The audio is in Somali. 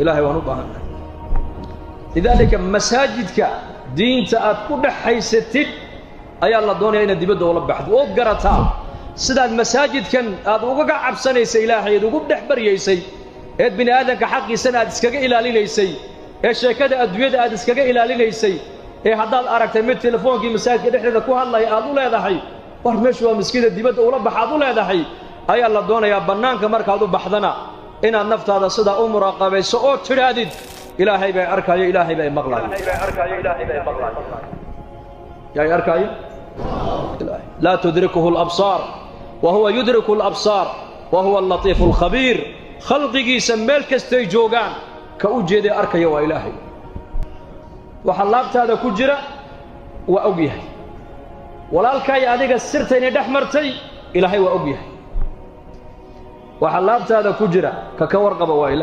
Ilaahay waan u baahannahay. Lidaalika masaajidka diinta aad ku dhex haysatid ayaa la doonaya inaad dibadda ula baxdo ood garataa sidaad masaajidkan aad ugaga cabsanaysay Ilaahay, eed ugu dhex baryaysay, eed bini aadanka xaqiisana aad iskaga ilaalinaysay, ee sheekada adduunyada aad iskaga ilaalinaysay, ee haddaad aragtay mid telefoonkii masaajidka dhexdeeda ku hadlaya aad u leedahay war meeshu waa maskiida dibadda ula bax aad u leedahay, ayaa la doonayaa bannaanka markaad u baxdana inaad naftaada sidaa u muraaqabayso oo tidhaahdid Ilaahay bay arkaayo, Ilaahay bay maqlaayo. Yaa arkaayo? Laa tudrikuhu alabsaar wa huwa yudriku alabsaar wa huwa allatiifu alkhabiir. Khalqigiisa meel kastay joogaan ka u jeeday arkaya waa Ilaahay. Waxa laabtaada ku jira waa og yahay. Walaalkaay adiga sirtaynay dhex martay Ilaahay waa og yahay. Waxa laabtaada ku jira ka warqaba waa Ilaahay.